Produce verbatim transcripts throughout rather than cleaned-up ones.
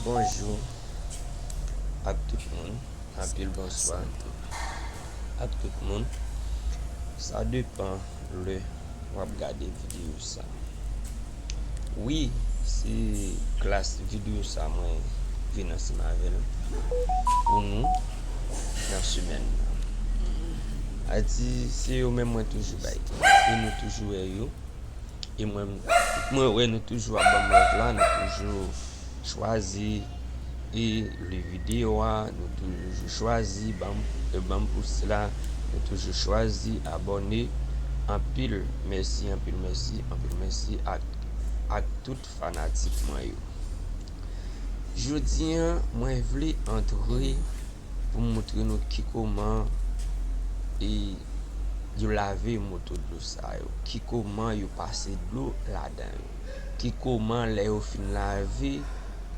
Bonjou ak tout moun, anpil bonswa ak tout moun. Sa depann lè w ap gade videyo sa. Wi, se klas videyo sa mwen vin ansanm avè l pou nou nan semèn nan. A di, se yo menm mwen toujou bay. E nou toujou wè yo. E mwen, mwen wè nou toujou ap ban m love la, nou toujou chwazi e like videyo a, nou toujou chwazi ban m, e ban m pous la, nou toujou chwazi abòne. Anpil mèsi, anpil mèsi, anpil mèsi ak, ak tout fanatik mwen yo. Jodi a, mwen vle antre pou m montre nou ki kòman e yo lave moto dlo sa yo, ki kòman yo pase dlo ladan yo, ki kòman lè yo fin lave,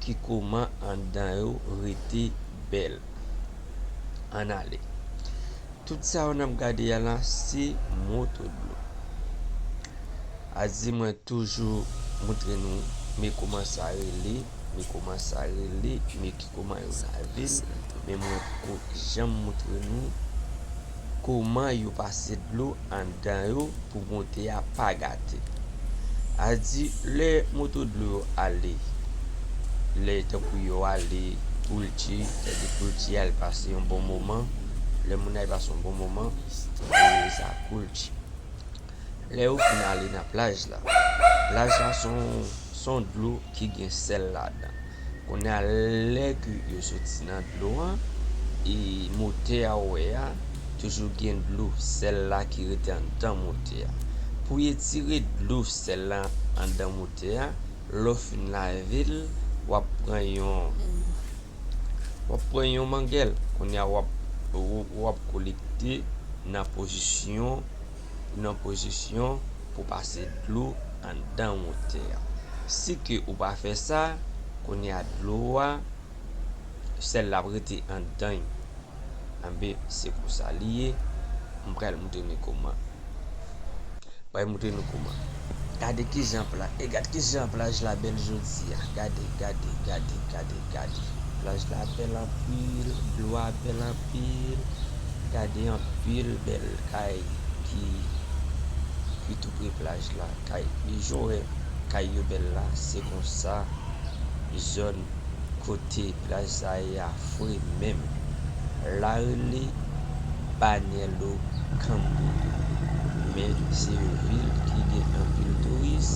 ki kòman anndan yo rete bèl. Ann ale. Tout sa yo n ap gade a la, se moto dlo. A di mwen toujou montre nou, men kòman sa rele, men kòman sa rele, men ki kòman yo lave l, men mwen poko janm montre nou kòman yo pase dlo anndan yo pou moto a pa gate. A di lè moto dlo yo ale, lè tankou yo ale Koulti, sètadi Koulti al pase yon bon moman, lè moun al pase yon bon moman, yo rele sa Koulti. Lè yo fin ale nan plaj la, plaj la se yon, se yon dlo ki gen sèl ladan. Kounye a, lè ke yo soti nan dlo a, e motè a ou wè a, toujou gen dlo sèl la ki rete anndan motè a. Pou yo retire dlo sèl la anndan motè a, lè w fin lave l, w ap pran yon, w ap pran yon mangèl. Kounye a, w ap, w, w ap kolekte nan pozisyon, nan pozisyon pou pase dlo anndan motè a. Si ke ou pa fè sa, kounye a dlo a, sèl la ap rete anndan l. Anben, se konsa li ye. M pral montre nou kòman. Pral montre nou kòman. Gade kijan pla-, e gade kijan plaj la bèl jodi a. Gade, gade, gade, gade, gade. Plaj la bèl anpil, dlo a bèl anpil. Gade anpil bèl kay ki, ki tou pre plaj la. Kay, jan w wè kay yo bèl la, se konsa zòn kote plaj sa ye a fre menm. La rele Banyèlo Camboriú. Men se yon vil ki gen anpil touris,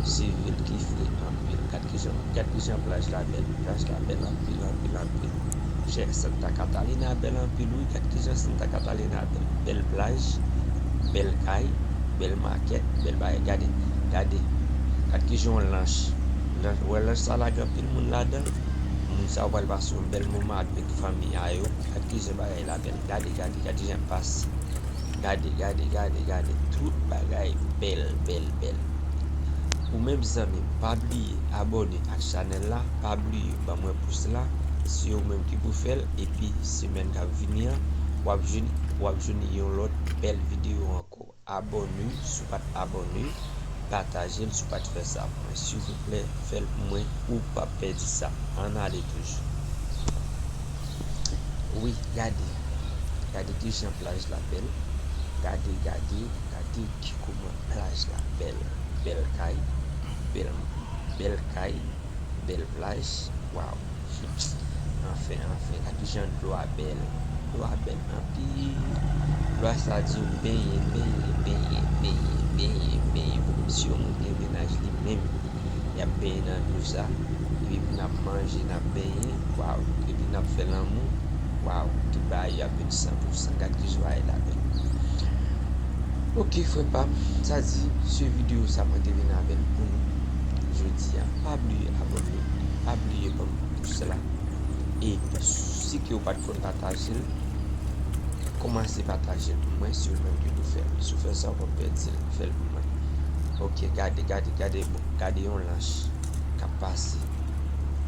se vil ki fre anpil. Gad kijan, gad kijan plaj la bèl. Plaj la bèl anpil, anpil, anpil. Chè, Santa Catalina bèl anpil, wi. Gad kijan Santa Catalina bèl. Bèl plaj, bèl kay, bèl makèt, bèl bagay. Gade, gade. Gad kijan yon lanch. Lanch, ou wè lanch sa la gen anpil moun ladan. Moun sa yo pral pase yon bèl moman avèk fanmi a yo. Gad kijan bagay la bèl. Gade, gade, gade jan l pase. Gade, gade, gade, gade. Tout bagay bèl, bèl, bèl. Ou menm zanmi m, pa bliye abòne ak chanèl la. Pa bliye ban mwen pous la. Se ou menm ki pou fè l. Epi semèn k ap vini an, w ap jwenn, w ap jwenn yon lòt bèl videyo ankò. Abòne, si w pa t abòne, pataje l, si w pa t fè sa pou mwen, silvouplè, fè l pou mwen, ou p ap pèdi sa. Ann ale toujou. Wi, gade. Gade kijan plaj la bèl. Gade, gade, gade ki kòman plaj la bèl. Bèl kay, bèl, bèl kay, bèl plaj. Waw. Anfen, anfen, gade jan dlo a bèl. Dlo a bèl anpil. Dlo a sa di w benyen, benyen, benyen, benyen, benyen, benyen. Bon, si yon moun gen mennaj li menm, y ap benyen nan dlo sa. Epi n ap manje, n ap benyen. Waw. Epi n ap fè lanmou. Waw. Tout bagay yo ap vin san pou san. Gad ki jan bagay la bèl. Ok, frè pa m, sa di, se videyo sa mwen te vin avè l pou nou jodi a. Pa bliye abòne, pa bliye ban m pous la. E si ke w pa t konn pataje l, kòmanse pataje l pou mwen, si w menm ki pou fè l. Si w fè sa, w p ap pèdi l, fè l pou mwen. Ok, gade, gade, gade, bon, gade yon lanch k ap pase.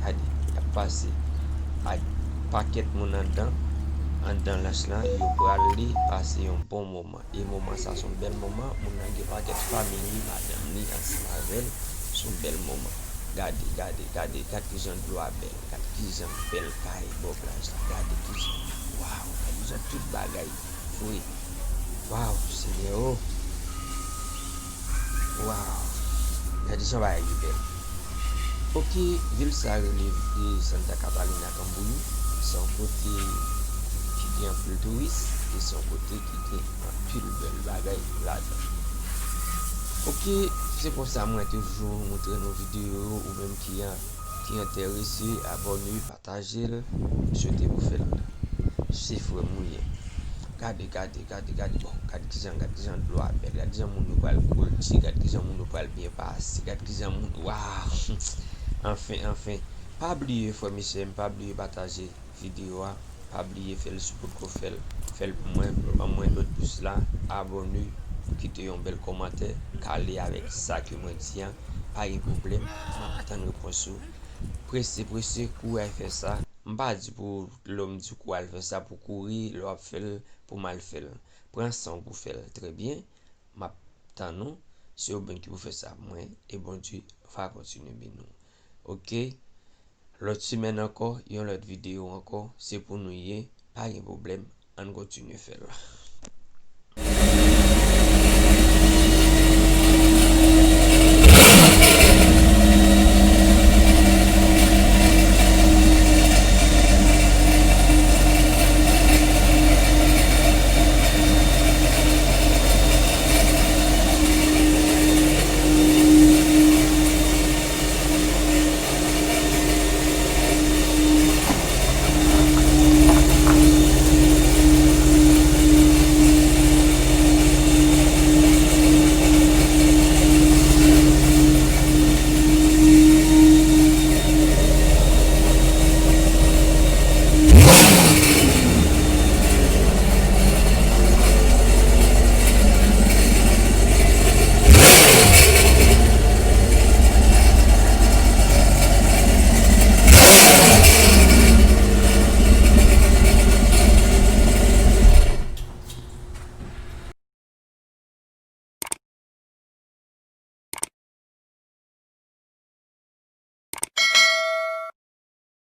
Gade, k ap pase. Ak pakèt moun anndan, anndan lanch lan, yo prale pase yon bon moman. E moman sa se yon bèl moman, moun nan gen pakèt fanmi li, madanm li ansanm avè l, se yon bèl moman. Gade, gade, gade, gade kijan dlo a bèl. Gade kijan bèl kay bò plaj la. Gade kijan, waw, gade kijan tout bagay fre. Waw, Senyè, o. Waw. Gade jan bagay yo bèl. Ok, vil sa rele, e, Santa Catalina Camboriú. Se yon kote ki gen anpil touris, e se yon kote ki gen anpil bèl bagay ladan. Ok, se konsa mwen toujou montre nou videyo yo, ou menm ki an, ki enterese, abòne, pataje l, m swete pou fè l. Se frè m ou ye. Gade, gade, gade, gade, bon, gade kijan, gade kijan dlo a bèl, gade kijan moun yo pral kolti, gade kijan moun yo pral byen pase, gade kijan moun, waw! Anfen, anfen, pa bliye, frè m e sè m, pa bliye pataje videyo a, pa bliye fè l si w potko fè l, fè l pou mwen, ban mwen lòt pous la, abòne, kite yon bèl kòmantè, k ale avèk sa ke mwen di an, pa gen pwoblèm, m ap tann repons ou. Prese, prese, kouri al fè sa. M pa di pou lè w m di w kouri al fè sa pou kouri, lè w ap fè l pou mal fè l. Pran san w pou fè l. Trè byen, m ap tann ou. Se ou menm ki pou fè sa pou mwen, e Bondye va kontinye beni w. Ok? Lòt semèn ankò, yon lòt videyo ankò, se pou nou ye, pa gen pwoblèm, ann kontinye fè l.